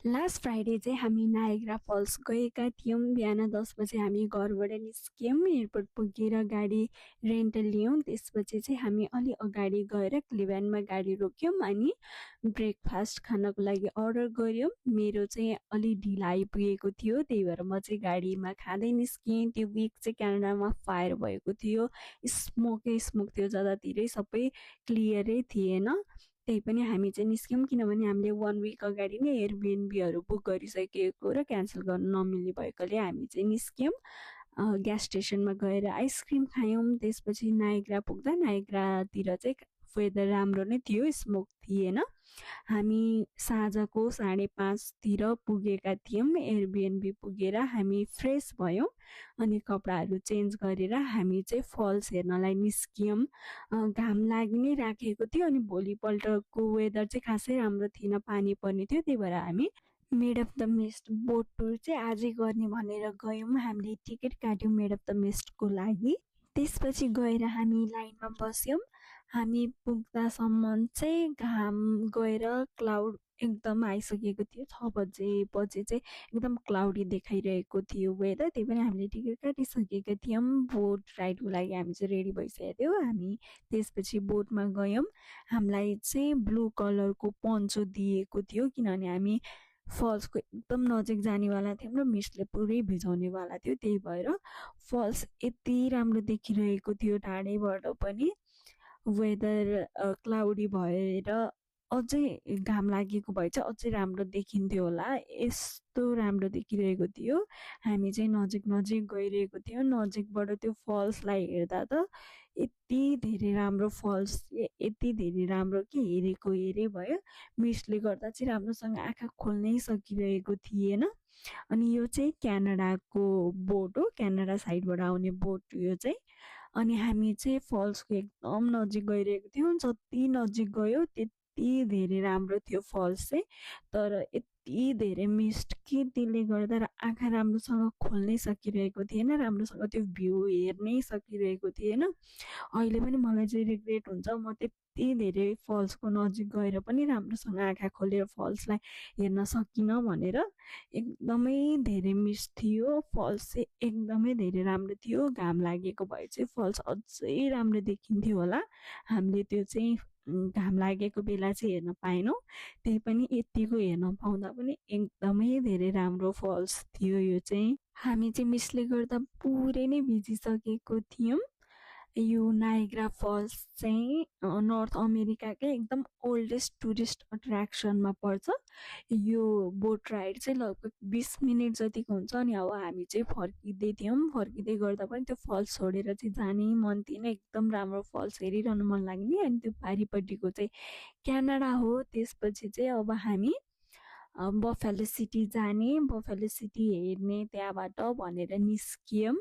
Last Friday चाहिँ हामी Niagara falls गएका थियौँ। बिहान 10 बजे हामी घरबाट निस्क्यौँ। एयरपोर्ट पुगेर गाडी रेन्टल लियौँ। त्यसपछि चाहिँ हामी अलि अगाडि गएर क्लिभ्यान्डमा गाडी रोक्यौँ अनि ब्रेकफास्ट खानको लागि अर्डर गऱ्यौँ। मेरो चाहिँ अलि ढिला आइपुगेको थियो, त्यही भएर म चाहिँ गाडीमा खाँदै निस्केँ। त्यो विक चाहिँ क्यानाडामा फायर भएको थियो, स्मोकै स्मोक थियो, जतातिरै सबै क्लियरै थिएन। त्यही पनि हामी चाहिँ निस्क्यौँ, किनभने हामीले 1 विक अगाडि नै एयरबिएनबीहरू बुक गरिसकेको र क्यान्सल गर्न नमिल्ने भएकोले हामी चाहिँ निस्क्यौँ। ग्यास स्टेसनमा गएर आइसक्रिम खायौँ। त्यसपछि नायग्रा पुग्दा नायग्रातिर चाहिँ वेदर राम्रो नै थियो, स्मोक थिएन। हामी साँझको 5:30तिर पुगेका थियौँ। एयरबिएनबी पुगेर हामी फ्रेस भयौँ अनि कपडाहरू चेन्ज गरेर हामी चाहिँ फल्स हेर्नलाई निस्कियौँ। घाम लागि नै राखेको थियो अनि भोलिपल्टको वेदर चाहिँ खासै राम्रो थिएन, पानी पर्ने थियो। त्यही भएर हामी made of the mist boat tour चाहिँ आजै गर्ने भनेर गयौँ। हामीले टिकट काट्यौँ मेड अफ द मिस्टको लागि। त्यसपछि गएर हामी लाइनमा बस्यौँ। हामी पुग्दासम्म चाहिँ घाम गएर क्लाउड एकदम आइसकेको थियो। 6 बजेपछि चाहिँ एकदम क्लाउडी देखाइरहेको थियो वेदर। त्यही पनि हामीले टिकट काटिसकेका थियौँ। बोट राइडको लागि हामी चाहिँ रेडी भइसकेको थियौँ। हामी त्यसपछि बोटमा गयौँ। हामीलाई चाहिँ ब्लू कलरको पन्चो दिएको थियो, किनभने हामी फल्सको एकदम नजिक जानेवाला थियौँ र मिस्टले पुरै भिजाउनेवाला थियो। त्यही भएर फल्स यति राम्रो देखिरहेको थियो टाढैबाट पनि। वेदर क्लाउडी भएर अझै घाम लागेको भए चाहिँ अझै राम्रो देखिन्थ्यो होला, यस्तो राम्रो देखिरहेको थियो। हामी चाहिँ नजिक नजिक गइरहेको थियौँ। नजिकबाट त्यो फल्सलाई हेर्दा त यति धेरै राम्रो फल्स, यति धेरै राम्रो कि हेरेको हेरे भयो। मिस्टले गर्दा चाहिँ राम्रोसँग आँखा खोल्नै सकिरहेको थिएन। अनि यो चाहिँ क्यानाडाको बोट हो, क्यानाडा साइडबाट आउने बोट यो चाहिँ। अनि हामी चाहिँ फल्सको एकदम नजिक गइरहेको थियौँ। जति नजिक गयो त्यति धेरै राम्रो थियो फल्स चाहिँ, तर यति धेरै मिस्ट कि त्यसले गर्दा आँखा राम्रोसँग खोल्नै सकिरहेको थिएन, राम्रोसँग त्यो भ्यू हेर्नै सकिरहेको थिएन। अहिले पनि मलाई चाहिँ रिग्रेट हुन्छ, म त्यति धेरै फल्सको नजिक गएर पनि राम्रोसँग आँखा खोलेर फल्सलाई हेर्न सकिनँ भनेर। एकदमै धेरै मिस्ट थियो। फल्स चाहिँ एकदमै धेरै राम्रो थियो। घाम लागेको भए चाहिँ फल्स अझै राम्रो देखिन्थ्यो होला। हामीले त्यो चाहिँ घाम लागेको बेला चाहिँ हेर्न पाएनौँ। त्यही पनि यतिको हेर्न पाउँदा पनि एकदमै धेरै राम्रो फल्स थियो यो चाहिँ। हामी चाहिँ मिसले गर्दा पुरै नै भिजिसकेको थियौँ। यो नायग्रा फल्स चाहिँ नर्थ अमेरिकाकै एकदम ओल्डेस्ट टुरिस्ट अट्र्याक्सनमा पर्छ। यो बोट राइड चाहिँ लगभग 20 मिनट जतिको हुन्छ। अनि अब हामी चाहिँ फर्किँदै थियौँ। फर्किँदै गर्दा पनि त्यो फल्स छोडेर चाहिँ जानै मन थिएन। एकदम राम्रो फल्स हेरिरहनु मन लाग्ने। अनि त्यो पारिपट्टिको चाहिँ क्यानाडा हो। त्यसपछि चाहिँ अब हामी बफेलो सिटी जाने, बफेलो सिटी हेर्ने त्यहाँबाट भनेर निस्कियौँ।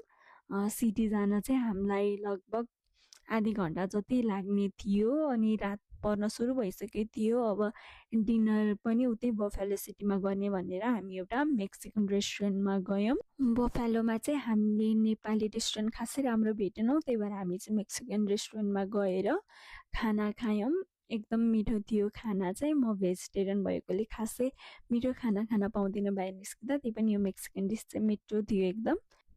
सिटी जान चाहिँ हामीलाई लगभग आधी घन्टा जति लाग्ने थियो। अनि रात पर्न सुरु भइसकेको थियो। अब डिनर पनि उतै बफेलो सिटीमा गर्ने भनेर हामी एउटा मेक्सिकन रेस्टुरेन्टमा गयौँ। बफेलोमा चाहिँ हामीले नेपाली रेस्टुरेन्ट खासै राम्रो भेटेनौँ, त्यही भएर हामी चाहिँ मेक्सिकन रेस्टुरेन्टमा गएर खाना खायौँ। एकदम मिठो थियो खाना चाहिँ। म भेजिटेरियन भएकोले खासै मिठो खाना खान पाउँदिनँ बाहिर निस्किँदा, त्यही पनि यो मेक्सिकन डिस चाहिँ मिठो थियो एकदम।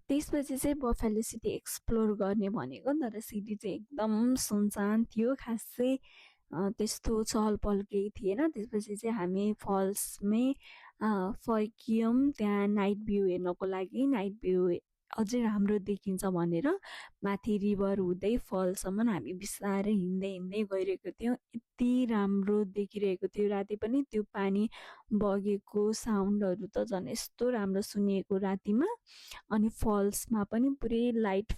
त्यसपछि चाहिँ बफेलो सिटी एक्सप्लोर गर्ने भनेको, तर सिटी चाहिँ एकदम सुनसान थियो, खासै त्यस्तो चहल पहल केही थिएन। त्यसपछि चाहिँ हामी फल्समै फर्कियौँ त्यहाँ नाइट भ्यू हेर्नको लागि। नाइट भ्यू अझै राम्रो देखिन्छ भनेर माथि रिभर हुँदै फल्ससम्म हामी बिस्तारै हिँड्दै हिँड्दै गइरहेको थियौँ। यति राम्रो देखिरहेको थियो। राति पनि त्यो पानी बगेको साउन्डहरू त झन् यस्तो राम्रो सुनिएको रातिमा। अनि फल्समा पनि पुरै लाइट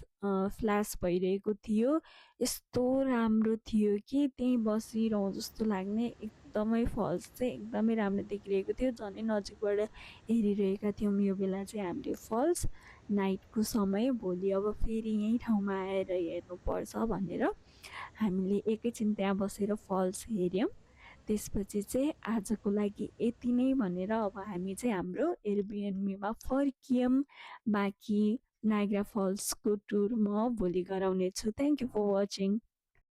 फ्ल्यास भइरहेको थियो। यस्तो राम्रो थियो कि त्यहीँ बसिरहँ जस्तो लाग्ने। एकदमै फल्स चाहिँ एकदमै राम्रो देखिरहेको थियो। झनै नजिकबाट हेरिरहेका थियौँ यो बेला चाहिँ हामीले फल्स नाइटको समय। भोलि अब फेरि यही ठाउँमा आएर हेर्नुपर्छ भनेर हामीले एकैछिन त्यहाँ बसेर फल्स हेऱ्यौँ। त्यसपछि चाहिँ आजको लागि यति नै भनेर अब हामी चाहिँ हाम्रो एयरबिएनबीमा फर्कियौँ। बाँकी नायग्रा फल्सको टुर म भोलि गराउनेछु। Thank you for watching.